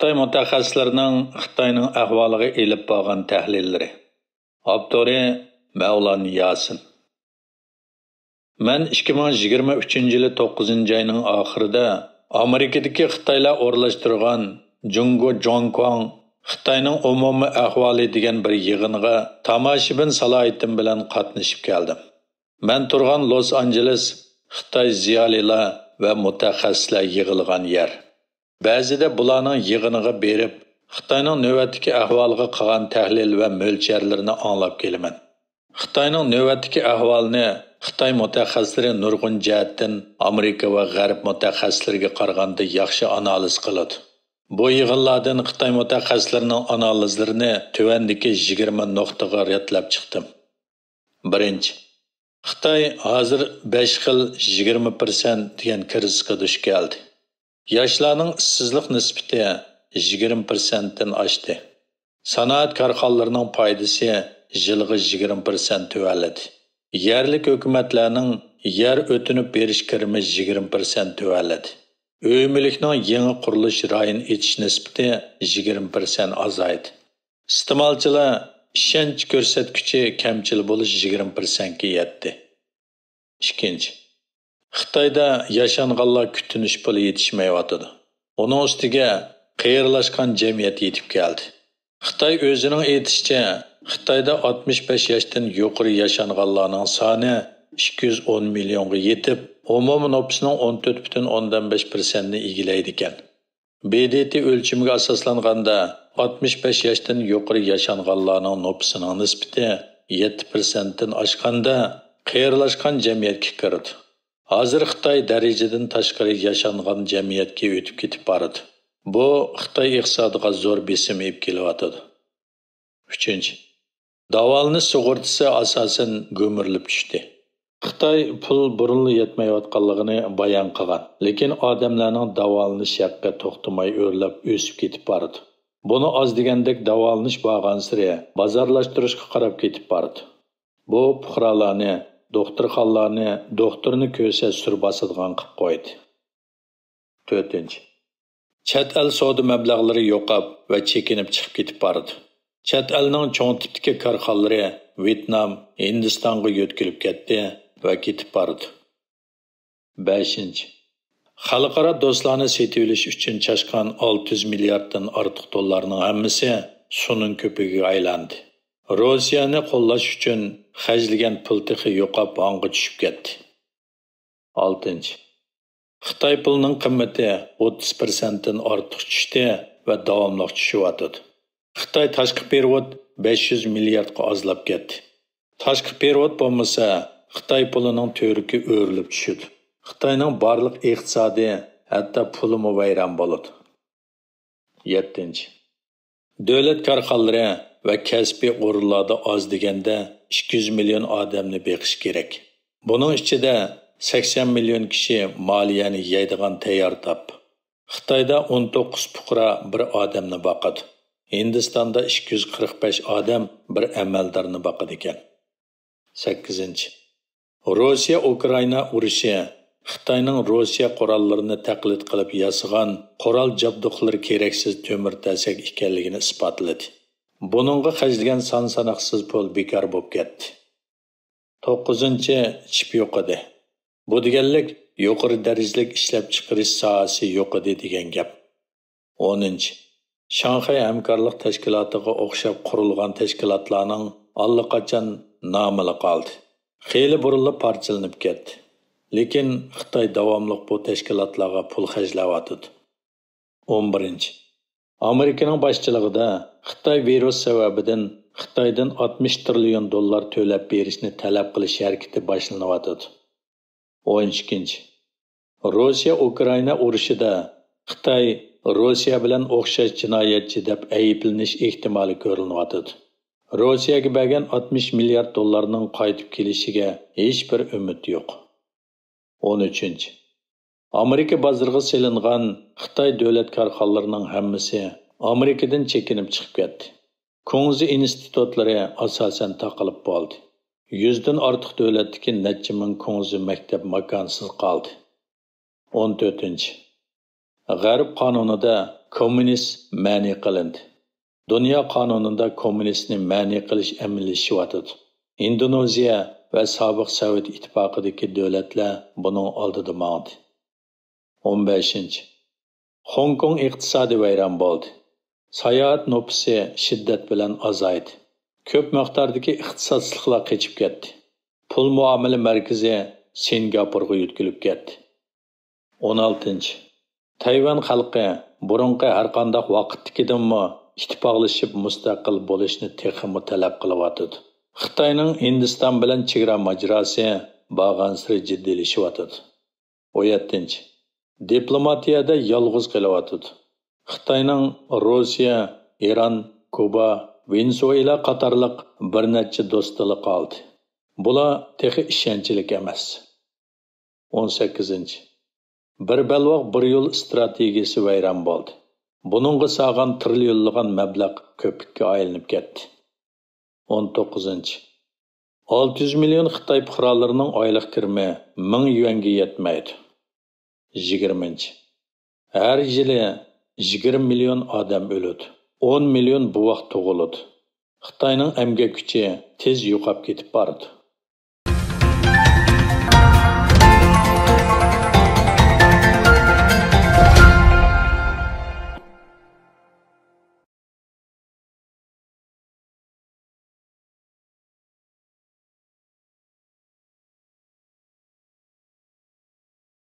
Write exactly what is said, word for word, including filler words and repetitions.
خىتاي مۇتەخەسسىسلىرىنىڭ خىتاينىڭ ئەھۋالىغا ئېلىپ بارغان تەھلىللىرى. ئاپتورى مەۋلان ياسىن. مەن ئىككى مىڭ يىگىرمە ئۈچىنچى يىلى توققۇزىنچى ئاينىڭ ئاخىرىدا ئامېرىكىدىكى خىتايلار ئورۇنلاشتۇرغان جۇڭگو جۇڭكۇاڭ خىتاينىڭ ئومۇمىي ئەھۋالى دېگەن بىر يىغىنغا تاماشىبىن سالاھىيىتىم بىلەن قاتنىشىپ كەلدىم. مەن تۇرغان لوس ئانژېلېس خىتاي زىيالىيلار ۋە مۇتەخەسسىسلەر يىغىلغان يەر. بەزىدە بۇلارنىڭ يىغىنىغا بېرىپ، خىتاينىڭ نۆۋەتتىكى ئەھۋالىغا قىلغان تەھلىل ۋە مۆلچەرلىرىنى ئاڭلاپ كېلىمەن. خىتاينىڭ نۆۋەتتىكى ئەھۋالىنى خىتاي مۇتەخەسسىسلىرى نۇرغۇن جەھەتتىن ئامېرىكا ۋە غەرب مۇتەخەسسىسلىرىگە قارىغاندا ياخشى ئانالىز قىلىدۇ. بۇ يىغىنلاردىن خىتاي مۇتەخەسسىسلىرىنىڭ ئانالىزلىرىنى تۆۋەندىكى يىگىرمە نۇقتىغا رەتلەپ چىقتىم. بىرىنچى، خىتاي ھازىر بەش خىل يىگىرمە پىرسەنت دېگەن كىرىزىسقا دۇچ كەلدى. ياشلارنىڭ ئىشسىزلىق نىسبىتى يىگىرمە پىرسەنتتىن ئاشتى. سانائەت كارخانىلىرىنىڭ پايدىسى يىلغا يىگىرمە پىرسەنت تۆۋەنلىدى. يەرلىك ھۆكۈمەتلەرنىڭ يەر ئۆتۈنۈپ بېرىش كىرىمى يىگىرمە پىرسەنت تۆۋەنلىدى. ئۆي مۈلۈكنىڭ يېڭى قۇرۇلۇش رايىنى ئېچىش نىسبىتى يىگىرمە پىرسەنت ئازايدى. ئىستېمالچىلار ئىشەنچ كۆرسەتكۈچى كەمچىل بولۇش يىگىرمە پىرسەنتكە يەتتى. ئىككىنچى، خىتايدا ياشانغانلار كۈتۈنۈش پۇلى يېتىشمەيۋاتىدۇ. ئۇنىڭ ئۈستىگە قېرىلاشقان جەمئىيەت يېتىپ كەلدى. خىتاي ئۆزىنىڭ ئېيتىشىچە، خىتايدا ئاتمىش بەش ياشتىن يۇقىرى ياشانغانلارنىڭ سانى ئىككى يۈز ئون مىليونغا يېتىپ، ئومۇمىي نوپۇسنىڭ ئون تۆت پۈتۈن ئوندىن بەش پىرسەنتنى ئىگىلەيدىكەن. ب د ت ئۆلچىمىگە ئاساسلانغاندا، ئاتمىش بەش ياشتىن يۇقىرى ياشانغانلارنىڭ نوپۇسىنىڭ نىسبىتى يەتتە پىرسەنتتىن ئاشقاندا، قېرىلاشقان جەمئىيەتكە كىرىدۇ. ھازىر خىتاي دەرىجىدىن تاشقىرى ياشانغان جەمئىيەتكە ئۆتۈپ كېتىپ بارىدۇ. بۇ خىتاي ئىقتىسادىغا زور بېسىم ئېلىپ كېلىۋاتىدۇ. ئۈچىنچى، داۋالىنىش سۇغۇرتىسى ئاساسەن گۈمۈرۈلۈپ چۈشتى. خىتاي پۇل بۇرۇنلا يەتمەيۋاتقانلىقىنى بايان قىلغان، لېكىن ئادەملەرنىڭ داۋالىنىش ھەققى توختىماي ئۆرلەپ ئۆسۈپ كېتىپ بارىدۇ. بۇنى ئاز دېگەندەك داۋالىنىش بارغانسېرى بازارلاشتۇرۇشقا قاراپ كېتىپ بارىدۇ. بۇ پۇقرالارنى، دوختۇرخانىلارنى، دوختۇرنى كۆرسە سۈر باسىدىغان قىلىپ قويدى. تۆتىنچى، چەت ئەل سودا مەبلەغلىرى يوقاپ ۋە چېكىنىپ چىقىپ كېتىپ بارىدۇ. چەت ئەلنىڭ چوڭ تىپتىكى كارخانىلىرى ۋيېتنام، ھىندىستانغا يۆتكىلىپ كەتتى ۋە كېتىپ بارىدۇ. بەشىنچى، خەلقئارا دوستلارنى سېتىۋېلىش ئۈچۈن چاچقان ئالتە يۈز مىلياردتىن ئارتۇق دوللارنىڭ ھەممىسى سۇنىڭ كۆپۈكىگە ئايلاندى. روسىيەنى قوللاش ئۈچۈن خەجلىگەن پۇل تېخى يوقاپ ھاڭغا چۈشۈپ كەتتى. ئالتىنچى، خىتاي پۇلىنىڭ قىممىتى ئوتتۇز پىرسەنتتىن ئارتۇق چۈشتى ۋە داۋاملىق چۈشۈۋاتىدۇ. خىتاي تاشقى پېرېۋوت بەش يۈز مىلياردقا ئازلاپ كەتتى. تاشقى پېرېۋوت بولمىسا، خىتاي پۇلىنىڭ تۈۋرۈكى ئۆرۈلۈپ چۈشىدۇ. خىتاينىڭ بارلىق ئىقتىسادى، ھەتتا پۇلىمۇ ۋەيران بولىدۇ. يەتتىنچى، دۆلەت كارخانىلىرى ۋە كەسپىي ئورۇنلاردا ئاز دېگەندە ئىككى يۈز مىليون ئادەمنى بېقىش كېرەك. بۇنىڭ ئىچىدە سەكسەن مىليون كىشى مالىيەنى يەيدىغان تەييار تاپ. خىتايدا ئون توققۇز پۇقرا بىر ئادەمنى باقىدۇ. ھىندىستاندا ئىككى يۈز قىرىق بەش ئادەم بىر ئەمەلدارنى باقىدىكەن. سەككىزىنچى، روسىيە ئۇكرائىنا ئۇرۇشى خىتاينىڭ روسىيە قوراللىرىنى تەقلىد قىلىپ ياسىغان قورال جابدۇقلىرى كېرەكسىز تۆمۈر تەسەك ئىكەنلىكىنى ئىسپاتلىدى. بۇنىڭغا خەجلىگەن سان ساناقسىز پۇل بىكار بولۇپ كەتتى. توققۇزىنچى، چىپ يوقىدى. بۇ دېگەنلىك يۇقىرى دەرىجىلىك ئىشلەپچىقىرىش ساھەسى يوقىدى دېگەن گەپ. ئونىنچى، شاڭخەي ھەمكارلىق تەشكىلاتىغا ئوخشاپ قۇرۇلغان تەشكىلاتلارنىڭ ئاللىقاچان نامىلا قالدى. خېلى بۇرۇنلا پارچىلىنىپ كەتتى. لېكىن خىتاي داۋاملىق بۇ تەشكىلاتلارغا پۇل خەجلەۋاتىدۇ. ئون بىرىنچى، ئامېرىكىنىڭ باشچىلىقىدا خىتاي ۋىرۇس سەۋەبىدىن خىتايدىن ئاتمىش تىرىليون دوللار تۆلەپ بېرىشنى تەلەپ قىلىش ھەرىكىتى باشلىنىۋاتىدۇ. ئون ئىككىنچى، روسىيە ئۇكرائىنا ئۇرۇشىدا خىتاي روسىيە بىلەن ئوخشاش جىنايەتچى دەپ ئەيىبلىنىش ئېھتىمالى كۆرۈلۈۋاتىدۇ. روسىيەگە بەرگەن ئاتمىش مىليارد دوللارنىڭ قايتىپ كېلىشىگە ھېچبىر ئۈمىد يوق. ئون ئۈچىنچى، ئامېرىكا بازىرىغا سېلىنغان خىتاي دۆلەت كارخانىلىرىنىڭ ھەممىسى ئامېرىكىدىن چېكىنىپ چىقىپ كەتتى. كۇڭزى ئىنستىتۇتلىرى ئاساسەن تاقىلىپ بولدى. يۈزدىن ئارتۇق دۆلەتتىكى نەچچە مىڭ كۇڭزى مەكتەپ ماكانسىز قالدى. ئون تۆتىنچى، غەرب قانۇنىدا كوممۇنىست مەنئى قىلىندى. دۇنيا قانۇنىدا كوممۇنىستنى مەنئى قىلىش ئەمەلىيلىشىۋاتىدۇ. ئىندونېزىيە ۋە سابىق سوۋېت ئىتتىپاقىدىكى دۆلەتلەر بۇنىڭ ئالدىدا ماڭدى. ئون بەشىنچى. خوڭكوڭ ئىقتىسادى ۋەيران بولدى. ساياھەت نوپۇسى شىددەت بىلەن ئازايدى. كۆپ مىقداردىكى ئىختىساسلىقلار قېچىپ كەتتى. پۇل مۇئامىلە مەركىزى سىنگاپورغا يۆتكىلىپ كەتتى. ئون ئالتىنچى. تەيۋەن خەلقى بۇرۇنقى ھەرقانداق ۋاقىتتىكىدىنمۇ ئىتتىپاقلىشىپ مۇستەقىل بولۇشنى تېخىمۇ تەلەپ قىلىۋاتىدۇ. خىتاينىڭ ھىندىستان بىلەن چېگرا ماجىراسى بارغانسېرى جىددىيلىشىۋاتىدۇ. ئون يەتتىنچى. دىپلوماتىيەدە يالغۇز قېلىۋاتىدۇ. خىتاينىڭ روسىيە، ئىران، كۇبا، ۋېنېزۇېلا قاتارلىق بىر نەچچە دوستىلا قالدى. بۇلار تېخى ئىشەنچلىك ئەمەس. ئون سەككىزىنچى. بىر بەلباغ بىر يول ئىستراتېگىيىسى ۋەيران بولدى. بۇنىڭغا سالغان تىرىليونلىغان مەبلەغ كۆپۈككە ئايلىنىپ كەتتى. ئون توققۇزىنچى. ئالتە يۈز مىليون خىتاي پۇقرالىرىنىڭ ئايلىق كىرىمى مىڭ يۈەنگە يەتمەيدۇ. يىگىرمىنچى. ھەر يىلى يىگىرمە مىليون ئادەم ئۆلىدۇ، ئون مىليون بوۋاق تۇغۇلىدۇ. خىتاينىڭ ئەمگەك كۈچى تېز يوقاپ كېتىپ بارىدۇ.